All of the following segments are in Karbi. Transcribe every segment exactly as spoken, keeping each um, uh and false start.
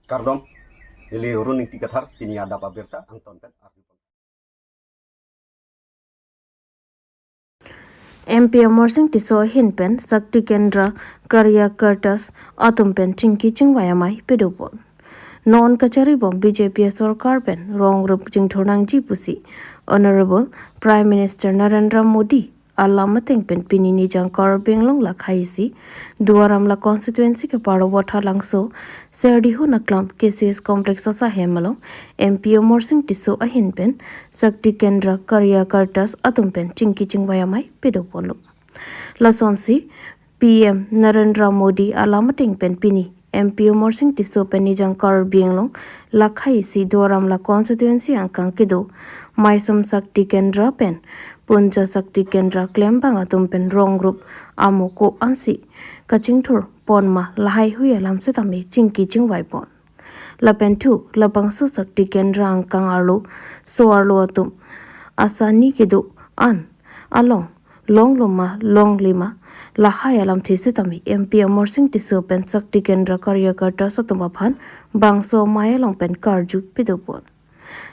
Kardom, neli Run Ingti Kathar, pini adap abirta angton pen arjupon. M P Amarsing Tisso ahin pen Shakti Kendra Karyakartas atum pen chingki chingvai amei padopon. Non kacharibom B J P sorkar pen rong rup chingthurnangji pusi Honorable Prime Minister Narendra Modi alam ateng pen pini nijang Karbi Anglong lakhai isi Duar Amla constituency keparo Vothatlangso Serdihu Naklam K C S Complex asahem along M P Amarsing Tisso ahin pen Shakti Kendra Karyakartas atum pen chingki chingvai amei padoponlo. Lasonsi P M Narendra Modi alam ateng pen pini M P Amarsing Tisso pen nijang Karbi Anglong lakhai isi Duar Amla constituency angkang kedo Maisam Shakti Kendra pen Punja Shakti Kendra klembang atum pen rong rup amo ko-ansi kachingthurpon ma lahaihui alam setame chingki chingvaipon. Lapen thu labangso Shakti Kendra angkang arlo so-arlo atum asani kedo-an along longlo ma longle ma lahai alamthe setame M P Amarsing Tisso pen Shakti Kendra Karyakartas atum aphan bangso amei along pen karju padopon.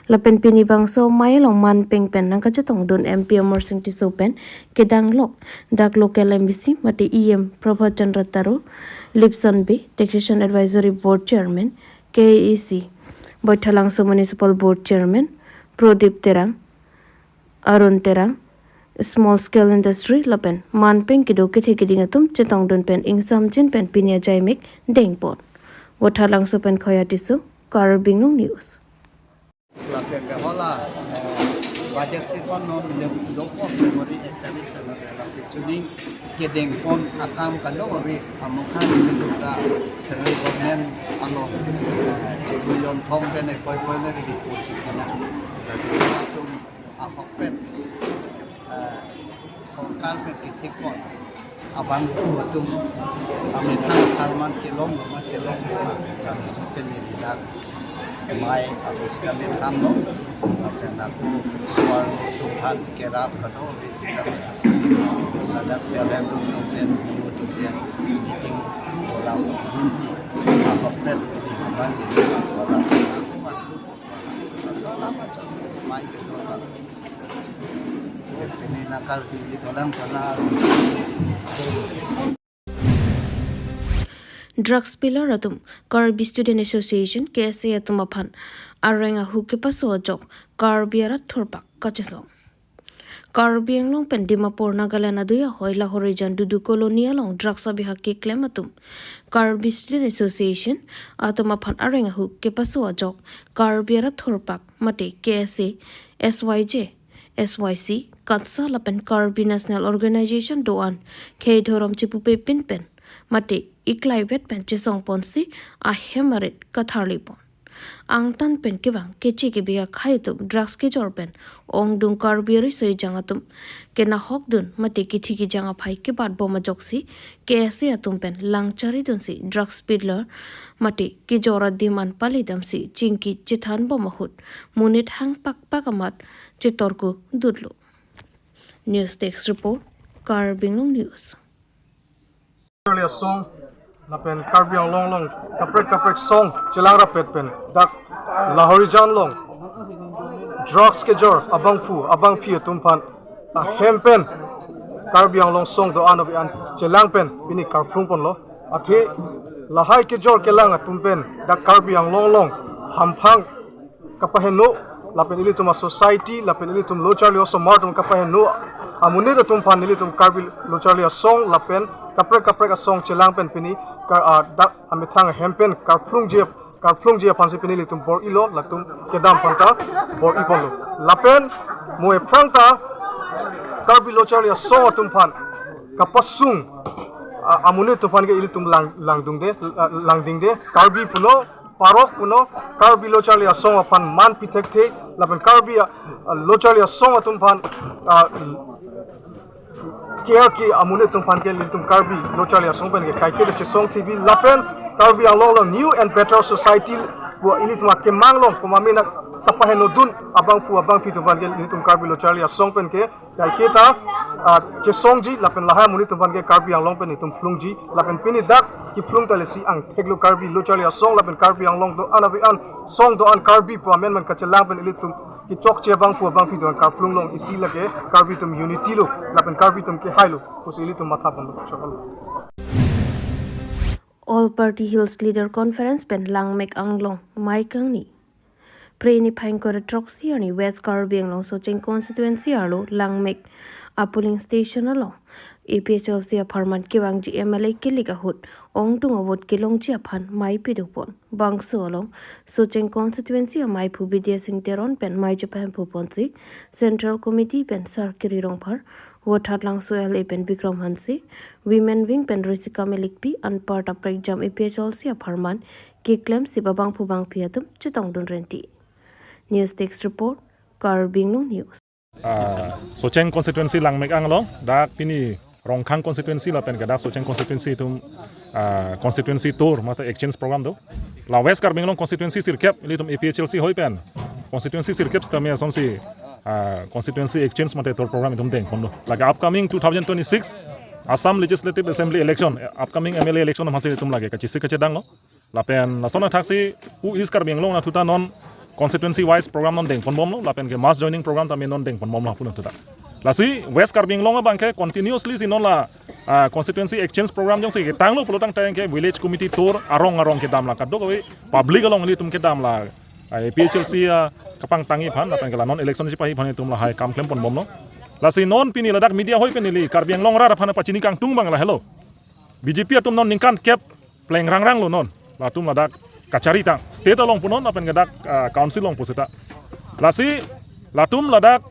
Lapen pini bangso amei along manpeng pen nangkachetongdun M P Amarsing Tisso pen kedanglok dak local M A C mate E M Prabhat Chandra Taro, Lipson Bey, Taxation Advisory Board Chairman, K A A C Vothatlangso Municipal Board Chairman Prodip Terang, Arun Terang, Small Scale Industry lapen manpeng kedo kethe keding atum chetongdun pen ingsamjin pen pini ajaimek dengpon. Vothatlangso pen Khoya Tisso, Karbi Anglong News. Lapen ke hola, eh, budget session non le dokok February ek tarik ke la, lasi chuning kedengpon akam kadokave amokha ni ketuk ta central government along, eh, chiklo jonthom pen ekoi poi ne report chiklo na. Lasi atum ahokpet, eh, sorkar pen kethekpon abang atum amethang tharman chelonglo ma chelongle ma, lasi pen ni dak amei atum sita methanlo. Lapen dak suar atum aphan kerap kadokave sita methan. Ladak self help group atum pen, atum pen meeting program jinsi ahokpet di abang di program. Laso alam atum amei kedo. Pini nangkarju di dolang pernah. Drugs peddler atum Karbi Student Association, K S A atum aphan areng ahu kepaso ajok Karbi arat thurpak kachesong. Karbi Anglong pen Dimapur, Nagaland adui ahoi Lahorijan Dudu Colony along drugs abihak keklem atum Karbi Student Association atum aphan areng ahu kepaso ajok Karbi arat thurpak mate K S A, S Y J, S Y C, KATSA lapen Karbi National Organization do-an khei dhorom chipupepin pen mate iklaivet pen chesongponsi ahem arit katharlipon. Angtan pen kevang keche kebe akhei atum drugs kejor pen ongdung Karbi ariso ejang atum kenahokdun mate kithi kejang aphai kebatbom ajoksi K S A atum pen langcharidunsi drugs peddler mate kejor adim an palidamsi chingki chethanbom ahut monit hangpakpak amat chetorku dutlo. News Desk Report, Karbi Anglong News. Charli asong lapen Karbi Anglong along kaprek kaprek song chelang rapet pen dak Lahorijan along drugs kejor abangphu abangphi atum aphan ahem pen Karbi Anglong song do-an ave an chelang pen pini karphlungponlo. Athe lahai kejor kelang atum pen dak Karbi Anglong along hamphang kapaheno lapen ilitum a-society lapen ilitum lo charli osomar atum kapaheno amonit atum aphan ilitum Karbi lo charli asong lapen kaprek kaprek asong chelang pen pini kar, ah, dak amethang ahem pen karphlungji, karphlungji aphansi pini ilitum bor-ilo, latum kedam aphanta bor-iponlo. Lapen mo ephrangta Karbi lo charli asong atum aphan kapasung, ah, amonit atum aphan ke ilitum lang, langdungde, ah, langdingde, Karbi puno, parok puno, Karbi lo charli asong aphan man pithekthe lapen Karbi, ah, ah, lo charli asong atum aphan, ah, care ke amonit atum aphan ke ilitum Karbi lo charli asong pen ke kaike chesong T V lapen Karbi Anglong along new and better society pu ilitum akemang along komat mena Kapahenodun abangphu abangphi atum aphan ke ilitum Karbi Lo Charli Asong pen ke kaiketa, ah, chesongji lapen lahai amonit atum aphan ke Karbi Anglong pen itum phlungji lapen pini dak kephlung ta lesi angthek lo. Karbi Lo Charli Asong lapen Karbi Anglong do-an ave-an, song do-an Karbi pu amen man kachelang pen ilitum kechokche abangphu abangphi atum aphan karphlung long isi lake Karbi atum unity lo lapen Karbi atum kehai lo pusi ilitum matha ponlo. Choklo. All Party Hills Leader Conference pen Langmek Anglong mei kangni. Phre niphai ingkoi ra throksi arni West Karbi Anglong Socheng Constituency arlo Langmek a polling station along A P H L C apharman kevangji M L A kilik ahut ongdung a-vote kelongji aphan mei pidopon. Bangso along Socheng Constituency ameiphu Bidya Sing Teron pen mei chepahemphu ponsi Central Committee pen Sarkiri Rongphar, Vothatlangso L A pen Bikram Hanse, Women Wing pen Risika Milikpi, anparta prekjam A P H L C apharman keklem sip abangphu bangphi atum chetongdun renti. News Desk Report, Karbi Anglong News. Ah, Socheng Constituency Langmek Anglong, dak pini Rongkhang Constituency lapen ke dak Socheng Constituency atum, ah, constituency tour mate exchange program do. La West Karbi Anglong Constituency sirkep, ilitum A P H L C hoi pen constituency sirkep sitame asonsi, ah, constituency exchange mate tour program itum dengponlo. Lake upcoming two thousand twenty-six Assam Legislative Assembly election, upcoming M L A election amatsi itum lake kachesik kachedanglo. Lapen lason athaksi pu East Karbi Anglong anatthu ta non constituency wise program non dengponbomlo, lapen ke mass joining program tame non dengponbomlo pu anatthu ta. Lasi West Karbi Anglong abang ke continuously si non la, ah, constituency exchange program jongsi ketanglo pulo tangte ke village committee tour arong arong kedam la kadokave public along ilitum kedam la, ah, A P H L C, ah, kapangtangji aphan lapen ke la non election chepaji aphan itum lahai kam klemponbomlo. Lasi non pini ladak media hoi pen neli Karbi Anglong arat aphan pachini kangtung abang lahelo. B J P atum non ningkan kep pleng rangrang lo non. Latum ladak kachari tang. State along punon lapen ke dak, ah, council along pusita. Lasi latum ladak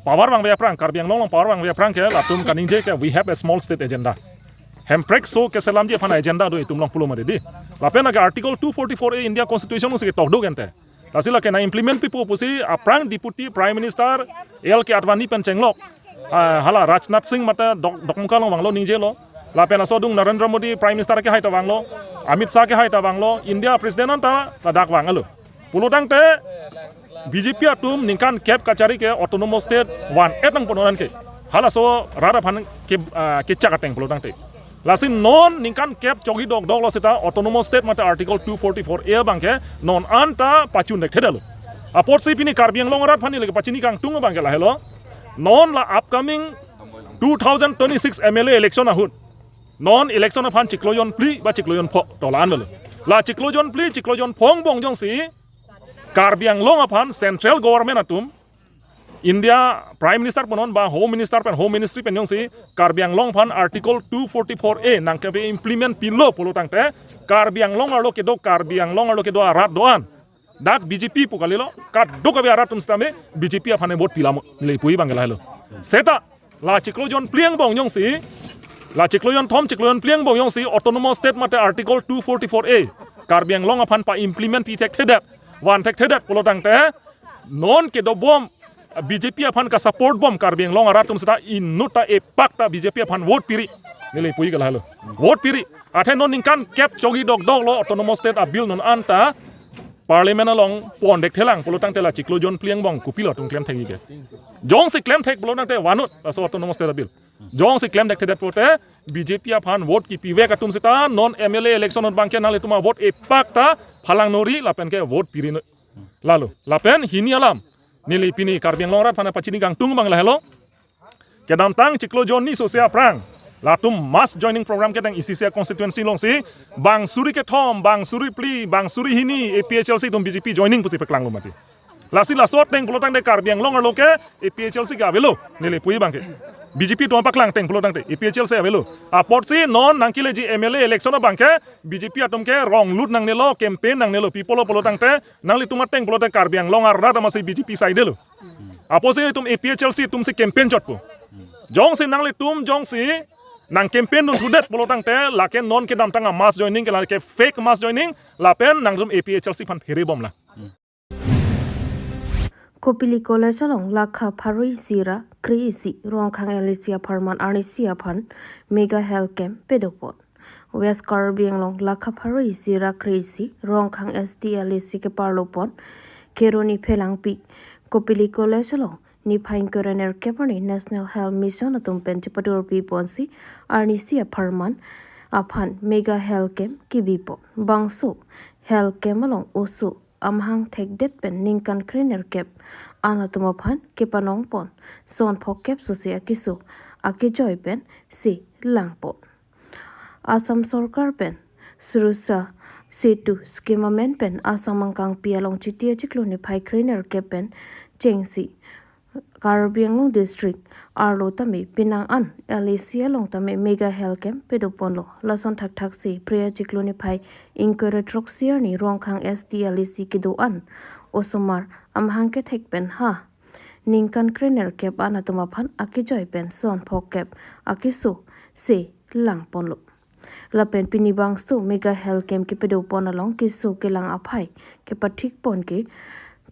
power vangve aphrang, Karbi Anglong along power vangve aphrang ke latum kaningje ke we have a small state agenda. Hemprek so keselamji aphan agenda do itum along pulo mati di. Lapen lake Article two forty-four A India Constitution si ketok do gente. Lasi lake nang implement pipo pusi aphrang Deputy Prime Minister L K Advani pen chenglok, ah, hala Rajnath Singh mate dok, Dokmoka along vanglo ningjelo. Lapen laso adung Narendra Modi Prime Minister kehai ta vanglo, Amit Shah kehai ta vanglo, India President anta ladak vanglo. Pulo tangte B J P atum ningkan kep kachari ke autonomous state van-et nangponnon ke. Halaso rat aphan ke, ah, kechak ateng pulo tangte. Lasi non ningkan kep chogi dokdok lo seta autonomous state mate Article two forty-four A abang ke non anta pachun dekthedetlo. Apotsi pini Karbi Anglong arat aphan neli pachini kangtung abang ke lahelo. Non la upcoming two thousand twenty-six M L A election ahut, non election aphan chiklo jonphli ba chiklo jonpho to la-an lo. La chiklo jonphli chiklo jonpho angbong jongsi Karbi Anglong aphan central government atum, India Prime Minister punon ba Home Minister pen Home Ministry pen jongsi Karbi Anglong aphan Article two forty-four A nangkepi implement pilo pulo tangte Karbi Anglong arlo kedo, Karbi Anglong arlo kedo arat do-an, dak B J P pu kalilo, kadokave arat atum sitame B J P aphan vote pilamo, neli puji abang ke lahelo. Seta la chiklo jonphli angbong jongsi, la chiklo jonthom chiklo jonphli angbong jongsi autonomous state mate Article two forty-four A Karbi Anglong aphan pa-implement pi thekthedet, van thekthedet pulo tangte non kedobom B J P aphan ka-support bom Karbi Anglong arat atum seta inutta epak ta B J P aphan vote piri, neli puji ke lahelo. Vote piri. Athe non ningkan kep chogi dokdok lo autonomous state a-bill non anta Parliament along pon dekthelang pulo tangte la chiklo jonphli angbong kopilo atum klem thekji ke. Jongsi klem thek pulo tangte vanut laso autonomous state a-bill. Jongsi klem dekthedet pulote B J P aphan vote kipivek atum seta non M L A election abang ke nanglitum a-vote epak ta phalang nori lapen ke vote piri noi. Lalo, lapen hini alam neli pini Karbi Anglong arat aphan pachini kangtung abang lahelo. Kedamtang chiklo jon ni sose aphrang latum mass joining program kedeng isi isi a-constituency alongsi, bang suri kethom, bang suri phli, bang suri hini A P H L C atum B J P joining pusi paklanglo mati. Lasi laso ateng pulo tangte Karbi Anglong arlo ke A P H L C ke avelo, neli puji abang ke. B J P atum paklang ateng pulo tangte A P H L C avelo. Apotsi non nangkeleji M L A election abang ke B J P atum ke rong lut nangnelo, campaign nangnelo, people pulo tangte nanglitum ateng pulote Karbi Anglong arat amatsi B J P side lo. Apotsi itum A P H L C atumsi campaign chotpo. Jongsi nanglitum jongsi nang campaign dunthudetpo pulo tangte lake non kedamtang a-mass joining ke lake fake mass joining lapen nangtum A P H L C aphan pherebomlang. Kopili College along lakha pharo isi ra kre-isi Rongkhang L A C apharman arnisi aphan mega health camp padopon. West Karbi Anglong lakha pharo isi ra kre-isi Rongkhang S T L A C keparlopon Keroni Phelangpi Kopili College along niphai ingkoi ra nerkep arni National Health Mission atum pen chepadurpi ponsi arnisi apharman aphan mega health camp kebipon. Bangso health camp along oso amahang thekdet pen ningkan krenerkep an atum aphan kepanong pon son phokep sose akeso akejoi pen si langpon. Assam Sorkar pen Surukshar Setu scheme amen pen Assam angkangpi along Chiti achiklo niphai krenerkep pen chengsi Karbi Anglong District arlo tame penang an L A C along tame mega health camp padoponlo. Lason thakthak si Phre achiklo niphai ingkoi ra throksi arni Rongkhang S T L A C kedo an osomar amahang kethek pen ha ningkan krenerkep an atum aphan akejoi pen son phokep akeso si langponlo. Lapen pini bangso mega health camp kepadopon along keso kelang aphai kepathik pon ke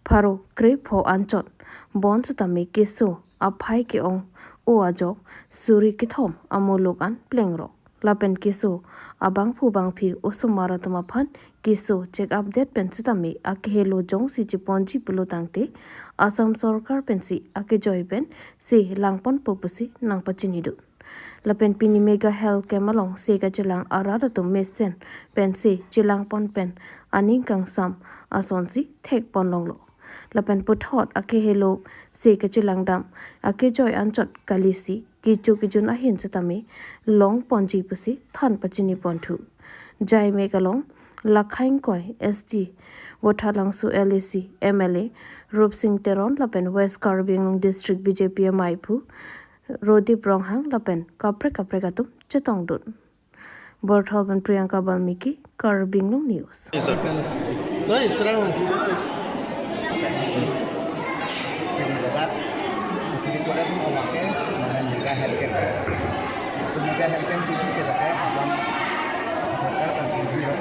pharo krepho anchot bon setame keso aphai ke-ong o ajok suri kethom amuluk an plengrok. Lapen keso abangphu bangphi osomar atum aphan keso check up det pen setame akehelo jongsi cheponji pulo tangte Assam Sorkar pensi akejoi pen si langponpo pusi nangpachinidun. Lapen pini mega health camp along se kachelang arat atum mesen pensi chelangpon pen aning kangsam asonsi thekpon longlo. Lapen puthot akehelo se kachelang dam akejoi anchot kalisi kecho kejun ahin setame longponji pusi than pachini ponthu. Jaimek along lakhaing koi S T Vothatlangso L A C M L A Rupsing Teron lapen West Karbi Anglong District B J P amaiphu Rodip Ronghang lapen kaprek kaprek atum chetongdun. Borthal pen Priyanka Balmiki, Karbi Anglong News. Noi, serang. Pini ladak, pini kodak mo lake, mane mega health camp. Itu mega health camp itu ke lake Assam Sorkar kan sendiri lo.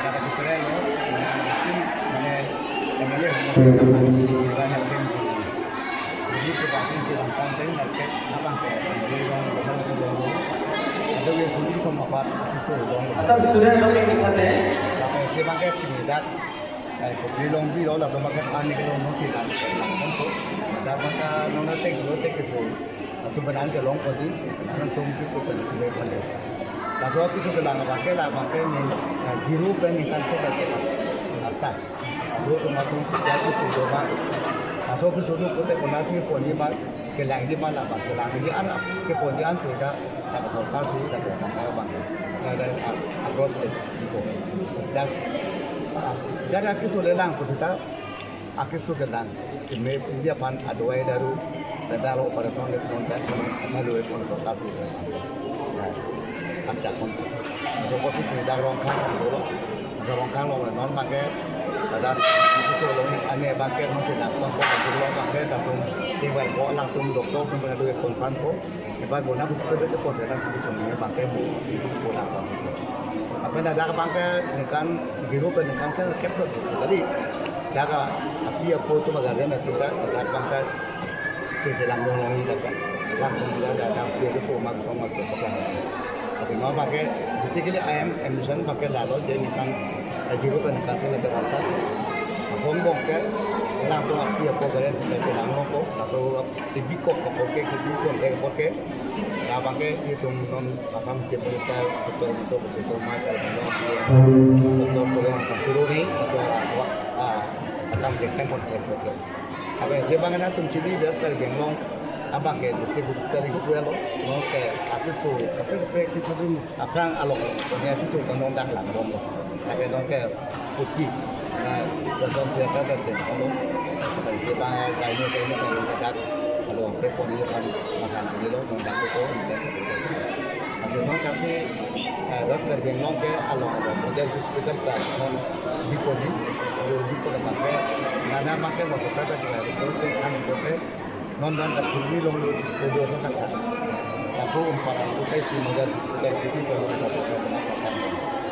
Ada kita lo, mane mane M L A mega health camp. Jadi kita pasti kita tentang tadi market apa ke? Jadi orang orang orang orang. Ada yang sendiri kau mapat itu orang. Atau student atau teknik mate? Apa sih pakai pini dak? Eh, Kopili along bilo, lapen pakai panik along nonsi lang, lang konso. Dak pakai nona tek lo tek keso. Atum benan ke longpon di, benan tum keso pen keso pen. Laso keso kelang pakai la pakai ni, eh, jiru pen ni kan ke pakai. Arta. Laso atum atum ya keso do ma. Laso keso do kote konasi pon di ma, kelang di ma la ma, kelang di an, kepon di an tu dak, dak sorkar si, dak dak abang. Dak dak across de. Dak, dak dak keso le lang ko ta. Akeso kelang, me dia pan adwai daru, dak lo operation le pon dak pon, na lo pon sorkar si. Ya, kan chak pon. So ko si dak Rongkhang lo, Rongkhang lo non pakai, dak so lo ane pakai non si dak pon ko lo pakai dak pon, di wai ko lang tum doktor tum pada dua konsan ko. Iba guna buku ke ko setan tu sung ni bangke mu, ibu ko dak bangke. Apa na dak bangke ni kan jiru ke ni kan ke kep lo tadi. Dak api apo tu magaran na tu dak dak bangke si selang dong long ni dak. Dak bangke dak dak api apo so mak so mak so mak. Tapi mau bangke basically I am ambition bangke lalo je ni kan jiru ke ni kan ke dak bangke. Song bangke lang tu api apo garan tu selang long ko, laso Tibikok kapoke, tibikok kapoke. Labangke itum non Assam Chief Minister Doctor Himanta Biswa Sarma, Doctor Tuliram Ronghang, Doctor Tuliram Ronghang, ah, akan berikan kontak. Apa sih bang na tum chili bias kali genglong abangke district hospital itu ya lo, non ke atus so, kape kape itu tu Aphrang along, konia kisu kanong dak lang bom lo. Tapi nong ke putih, na dason siya ka dak den along. Tapi si bang kaini sa ini kalau dak along pe pon ni kan masan ni lo nong dak ko. Masih song kasi, eh, West Karbi Anglong ke along along model hospital ta non di pon ni, lo di pon bangke, nana bangke mo kota dak di pon ke kan ko ke, Non dan tak kiri long lu, video sa tak tak. Aku umpara tu kai si model, model itu kalau kita sudah kena pakai.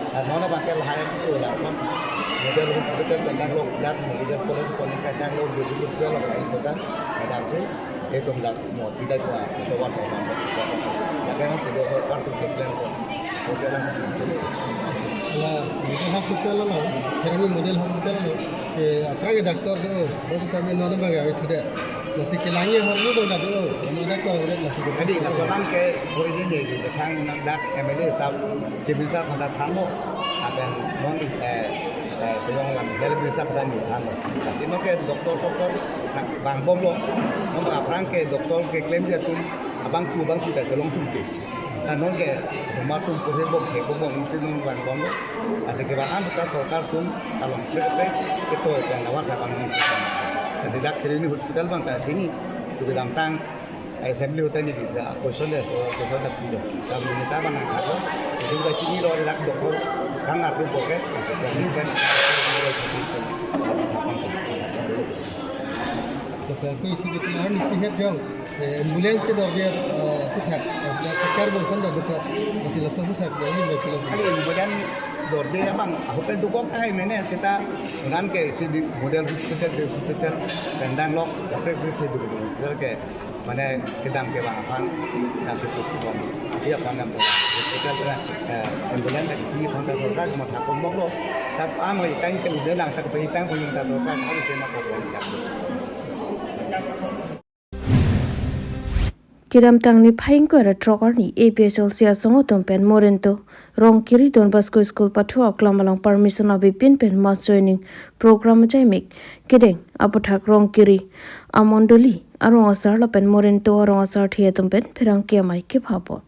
Nah, non bangke lahai itu lah, non model itu kita tentang lo, dan model kalau itu kalau kita tentang lo, itu itu lah, itu kan, ada si, itu enggak mau tidak kuat, itu warsa kan. Tapi non video so part itu plan ko. La model hospital lo, Pherangke model hospital lo, ke aphrang ke doctor do, bos kami non bang ya itu deh. Lasi kelang-i ahormu bang do, ama doctor udah lasi ke. Jadi, laso alam ke origin ni, ke sang dak M L A sahab, Chief Minister aphanta thanlo, lapen non, eh, eh, kejong alam Health Minister aphanta ni thanlo. Lasi non ke doctor, doctor, na, vangbomlo, non aphrang ke doctor keklem dia atum, abangphu, abangphu ta kelong atum ke. Ta non ke, matum purhe bom, he bom, bom, isi non vangbomlo. Lasi kevang-an ta sorkar atum, along, plek, plek, keto, yang awar sa bang ni. Jadi dak Kheroni hospital bang ta, chini, tu kedamtang, assembly ahut ta ni bisa, question deh, so, question ta punya. Kami minta mana kata, itu kita chini lo, dak doktor, kan aku pakai, ini kan, Doktor, aku isi kita ni sihat jong. Eh, ambulance ke dorde, eh, aphuthak, eh, kar bosan da doktor, masih langsung aphuthak, ya, ini doktor. Ani ambulance dorde ya bang, aku kan dukok ai mene, seta, nan ke si di model hospital, di hospital, tendang lok, kaprek, kaprek, kaprek, kaprek, mane kedam kevang aphan, kedam kesuk bom. Iya aphan dam bom. Kita kira, eh, ambulance tadi ini aphan ta sorkar cuma sapon bom lo. Tap am lagi tang ke udah lang tak pe tang pun ta sorkar harus terima kasih. Kedamtang niphai ingkoi ra throk arni A P H L C asong atum pen Morinto Rongkiri Don Bosco School pathu aklam along permission avepin pen mass joining program ajaimek kedeng aphuthak Rongkiri amondoli arong asar lapen Morinto arong asarthe atum pen pherangke amei kepha apot.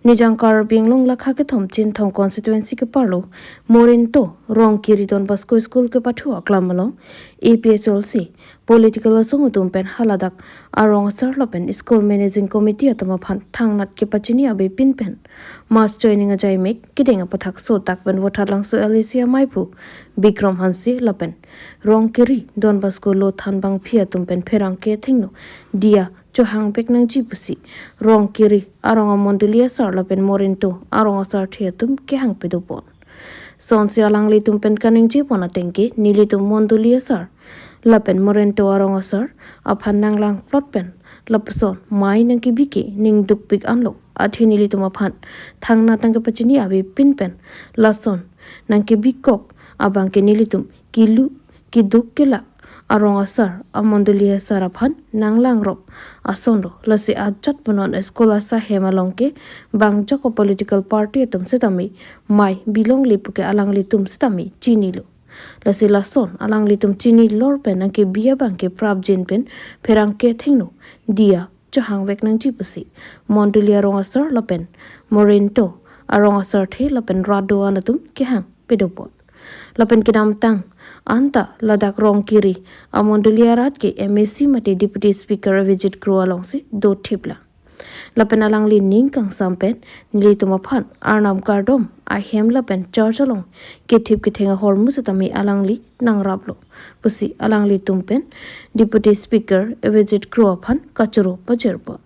Nijang Karbi Anglong lakha kethom Chinthong constituency keparlo Morinto Rongkiri Don Bosco School kepathu aklam along A P H L C political asong atum pen haladak arong asar lapen school managing committee atum aphan thangnat kepachini avepin pen mass joining ajaimek kedeng aphuthak sodak pen Vothatlangso L A C ameiphu Bikram Hanse lapen Rongkiri Don Bosco Lothan Bangphi atum pen pherangke athengno diya chohangvek nangji pusi Rongkiri arong amondoli asar lapen Morinto arong asarthe atum kehang pedopon. Sonsi alanglitum pen kaningjepon ateng ke nelitum mondoli asar lapen Morinto arong asar aphan nanglangplot pen lapuson mei nangkebi ke ning dukpik anlo, athe nelitum aphan thangnat nangkepachini avepin pen lason nangkebikok abang ke nelitum kilu kiduk kelak arong asar amondoli asar aphan nanglangrop ason lo. Lasi ajat punon school asahem along ke bang joko political party atum sitame mei bilongle puke alanglitum sitame chinilo. Lasi lason alanglitum chinilor pen nangkebi abang ke prapjin pen pherangke athengno diya chohangvek nangji pusi mondoli arong asar lapen Morinto arong asarthe lapen rat do-an atum kehang pedopon. Lapen kedamtang anta ladak Rongkiri amondoli arat ke M A C mate Deputy Speaker Avijit Kro alongsi dothiplang. Lapen alangli ning kangsam pen nelitum aphan arnam kardom ahem lapen church along kethip ketheng ahormu sitame alangli nangraplo pusi alanglitum pen Deputy Speaker Avijit Kro aphan kachoro pajirpon.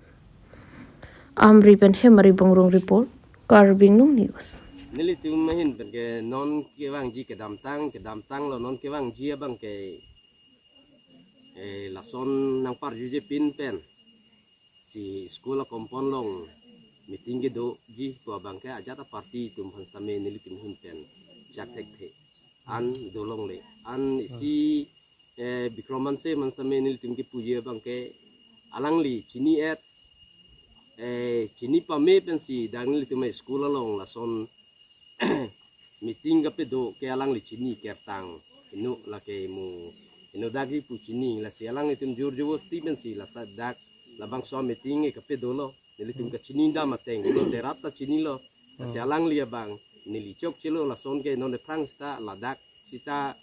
Amri pen Hemari Bongrung report, Karbi Anglong News. Nelitum ahin pen ke non kevangji kedamtang, kedamtang lo non kevangji abang ke, eh, lason nangparjujepin pen si school a-compound along meeting kedoji ko abang ke ajat a-party atum aphan sitame nelitum ahin pen chak thekthe an dolongle an isi, eh, Bikram Hanse aphan sitame nelitum kepuji abang ke alangli chini-et, eh, chini pame pensi dak nelitum a-school along lason meeting kapedo ke alangli chini kertang heno lake mo heno dak ri pu chini, lasi alanglitum jor jor sti pensi laso dak labangso meeting ke kapedo lo. Nelitum kachini dam ateng lo, te rat ta chinilo. Lasi alangli abang neli chokchelo, lason ke non aphrang seta ladak seta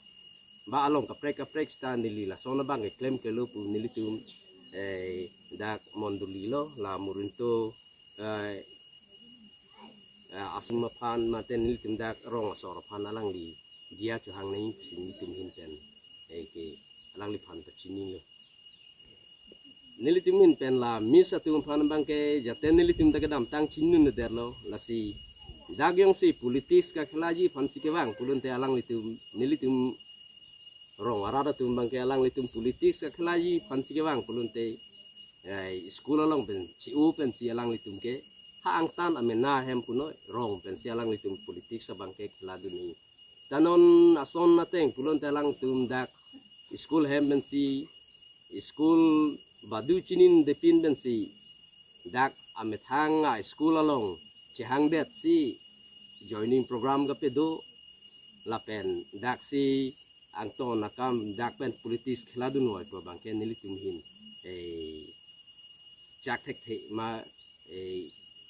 ba along kaprek kaprek seta neli lason abang keklem kelo pu nelitum, eh, dak mondoli lo, la Morinto, eh, eh, asum aphan mate nelitum dak rong asor aphan alangli diya chohang nangji pusi nelitum ahin pen, eh, ke alangliphan pachinilo. Nelitum ahin pen la miss atum aphan abang ke jate nelitum ta kedamtang chinidunde lo, lasi dak jongsi politics kakhelaji aphansi kevang pulote alanglitum, nelitum rong arat atum abang ke alanglitum politics kakhelaji aphansi kevang pulote, eh, school along pen chi-o pensi alanglitum ke Angtan amena ahem punoi, rong pensi alanglitum politics abangke khela dun-e. Seta non ason ateng pulote alangtum dak school hem pensi, school badu chinidepin pensi, dak amethang a-school along chehangdetsi joining program kapedo, lapen daksi angtan akam dak pen politics khela dunvoi pu abangke nelitum ahin, eh, chak thekthe ma, eh,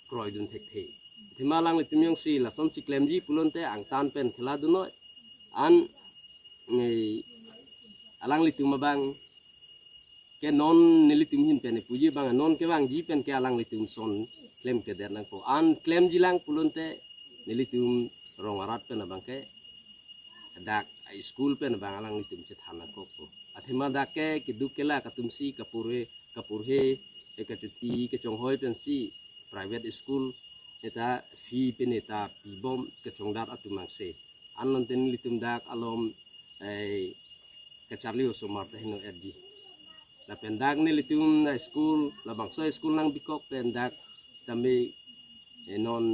kroidun thekthe. Athema alanglitum jongsi lasonsi klemji pulote angtan pen khela dunoi. An, eh, alanglitum abang ke non nelitum ahin pen puji abang non kevangji pen ke alanglitum ason klemkledet nangpo. An klemjilang pulote nelitum rong arat pen abangke dak a-school pen abang alanglitum chethan nangkokpo. Athema dak ke keduk kelak atumsi kapurhe, kapurhe, eh, kachoti kachonghoi pensi private school neta fee pen neta pibom kachongdat atum angse. An nonte nelitum dak alom, eh, kacharli osomar ta heno-etji. Lapen dak nelitum a-school, labangso a-school nangbikok pen dak sitame, eh, non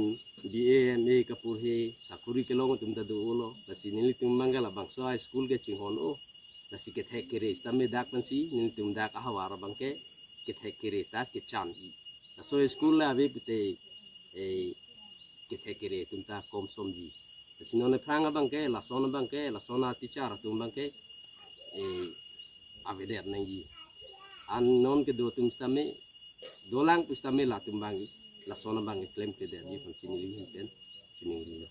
B A, M A kapurhe, sakori kelong atum ta dolo. Lasi nelitum abangke labangso a-school ke chinghon-o. Lasi kethek kere sitame dak pensi nelitum dak ahavar abangke kethek kere ta kechan-i. Laso a-school la ave pute, eh, kethek kere atum ta komsomji. Lasi non aphrang abangke, lason abangke, lason a-teacher atum abangke, eh, avedet nangji. An non kedo atum sitame, dolang pu sitame latum abang, lason abang klemkledetji pensi neli ahin pen chiningrilo.